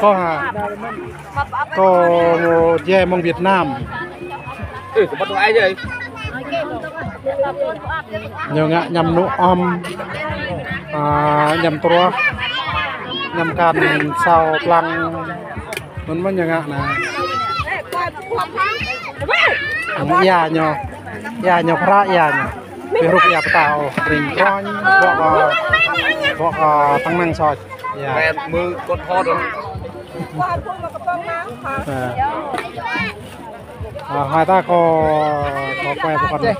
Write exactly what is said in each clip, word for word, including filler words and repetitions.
Kâo hă? Kâo jai mơ̆ng Việt Nam. Ê, kơ băt ai jai. Ñu ngă añăm nŭ ăm, a, añăm truh, añăm kan sao plăng. Anŭn mơ̆n ñu ngă anai. Ia ñu, ia ñu phrâo ia ñu. Ƀu hrup ia pơtao, ring kroñ, bŏ, bŏ, tăng năng soh. Ia. Kơ mơ̆ kơ thâo dong. Ơ. Ơ, hai ta kơ, kơ quay pơkŏn.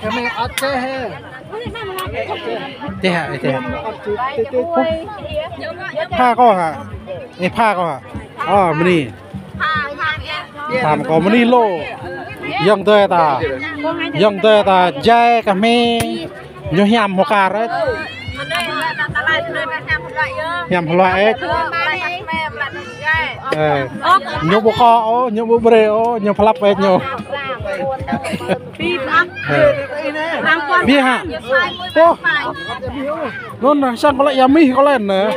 Čeh hă, čeh hă. Pha kơ hă. Ê, pha kơ hă. Ơ, mơni. Tham kơ mơni lô. Yŏng tơi ta. Yŏng tơi ta jai kơ mơni. Ñu hiam hơkar ĕt. Hiam hơluai ĕt. Ơ. Ñu ƀu kơ ôh, ñu ƀu brơi ôh, ñu pơlăp ĕt ñu. Ơ. Biă hă. Ôh. Anŭn sang kơ lĕ ia mih kơ lĕ anŭn.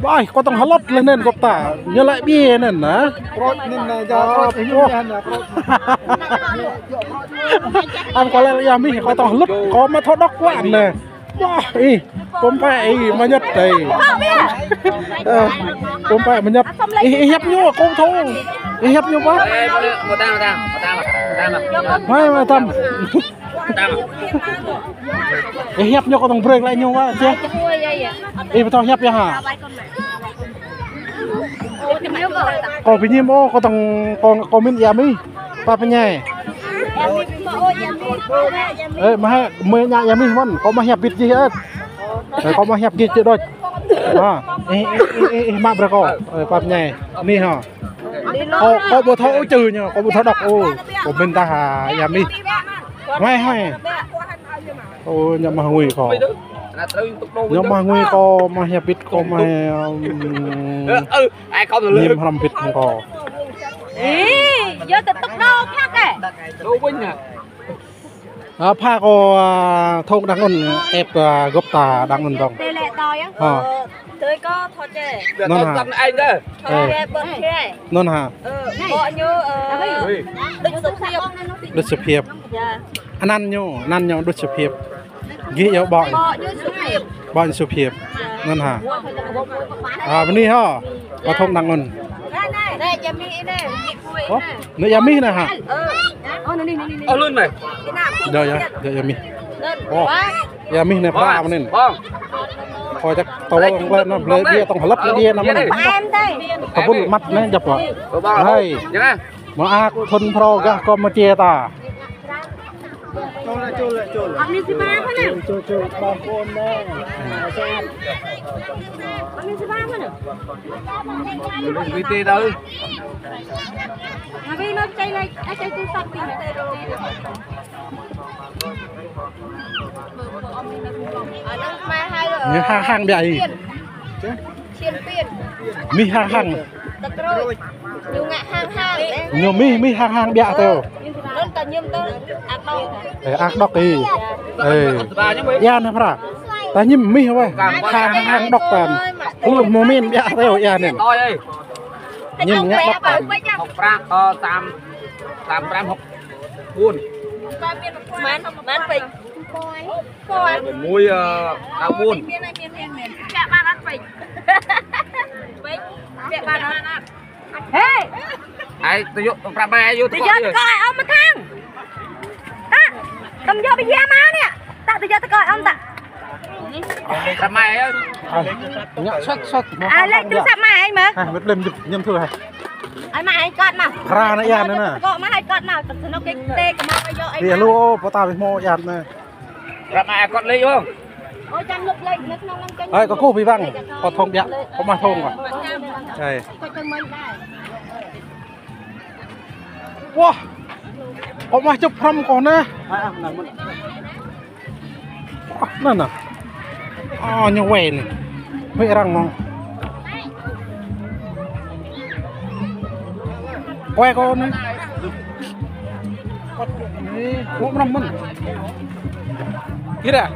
Ƀai, kâo tŏng hơlŏt lĕ anŭn gŏp ta. Ñu lĕ biă anŭn hă. Prot anŭn, ơ, ja, prot, ơ, prot, ơ, prot. Ăn kâo lĕ ia mih, kâo tŏng hơlŏt, kâo mă thâo đŏk wă anŭn. Wah, ih, pơm pă ih, mă ñăt ih. Ơ, pơm pă mă ñăt. Ih, ih hiăp ñu, kâo thâo. Ih hiăp ñu pă. Ê, mă tăm, mă tăm, mă tăm, mă tăm. Mai, mă tăm. Ih hiăp ñu kâo tŏng brơi glaĭ ñu wă, čeh. Ih, pơtô hiăp ia hă. Kâo pơñim ôh, kâo tŏng, kâo, kâo min ia mih. Pap ñai. Ê, mă hă, mơi ñă ia mih mơ̆n, kâo mă hiăp bit gih ĕt. Ê, kâo mă hiăp gih čih đôč. Ha, ih, ih, ih, ih, ih, mă brơi kâo. Ê, pap ñai. Ni hă. Kâo, kâo ƀu thâo ôh čư ñu, kâo ƀu thâo đŏk ôh. Kâo min tah, a, ia mih. Huai, huai. Ơ, ñu mă ngui kâo. Ñu mă ngui kâo, mă hiăp bit kâo, mă, ưm, ơ, ơ, ai kâo lơ. Ñim hrăm bit kâo. Ê, yua tơtŭk đô khăk ĕ. Đô ƀuñ hă? A, pha kâo, a, thong đang anŭn, ĕp, a, gŏp ta đang anŭn dong. Tê lĕ tơi á. Hă. Ơ, tơi kâo thâo čê. Anŭn hă. Tăm ai dơ. Ơ. Tơi bơ̆t kê. Anŭn hă. Ơ, ƀô̆ ñu, ơ, đôč Suh Phiêp. Đôč Suh Phiêp. Ia. Anăn ñu, anăn ñu đôč Suh Phiêp. Gih yơh ƀô̆. Ƀô̆ ñu Suh Phiêp. Ƀô̆ ñu Suh Phiêp. Anŭn hă. A, bơni hă. Kâo thong đang anŭn. Ơ, anai ia mih anai. Ơ, anai ia mih anai hă. Ơ, anŭn mơ̆n. Djơ̆ ia, djơ̆ ia mih. Ơ, ia mih anai pha mơ̆n. Kâo čăk tơwăl kơ lĕ anŭn, blơi biă tŏng hơlŏt lĕ biă anŭn mơ̆n. Tơbul măt anai djŏp hă. Hai. Mơak thŭn phrâo gah kơ mơčê ta. Čul, čul, čul. Ăt mĭn sĭt mă kơ anai. Čul, čul, čul, ƀơ̆ng kơ anai. Ăt mĭn sĭt mă kơ anai. Čul, čul, čul. Ngă bi nao čai lai, ơ, čai tu sat ti. Ñu hăng hăng biă ih. Mih hăng hăng. Ñu ngă hăng hăng, ơ. Ñu mih, mih hăng hăng biă tơ. Ơ, ñu ta ñim tơ, ăt đŏk. Ơ, ăt đŏk ih. Ơ. Ia anai phrâo. Ta ñim mih wơ̆t. Hăng hăng đŏk ta. Hluh mơ̆ min biă tơ ia anai. Ñim ngă đŏk ta. Hŏk prăk, ơ, tam, tam prăm hŏk ƀun. Măn, măn pĕč. Mui, ơ, kâo ƀun. Hê! Ai, tơ yua, tơ prăk mai, ai yua tơ kơ. Tơ yua tơ kơ, ơ, mă thăng. Ơ, tăm yua bơyua mă anai. Tă tơ yua tơ kơ, ơ, tă. Prăk mai, ơ. Ngă sat, sat. A, lĕ tui sat mai, mă. Ha, mĕt lem, ñăm thua, ha. Ai, mă, ai, kơt mă. Prăk anai ia anai. Tơ kơ, mă, ai, kơt mă. Tơ sơnŏk kơ tê, kơ mă, ai, yua, ai. Ih, lu, pơtao, mă, ia anai. Ră anai kơt lĕ ôh. Ơi, kơkuh ƀing ƀăng, kơt thong biă, kơt mă thong kơt. Ơi. Wah, kơt mă čŭp hrăm kơt anai. Wah, anŭn anai. Ơ, ñu wai anai. Wai arăng mơ̆n. Wai kơt anai. Ơ, kơt mă mơ̆n. Kira.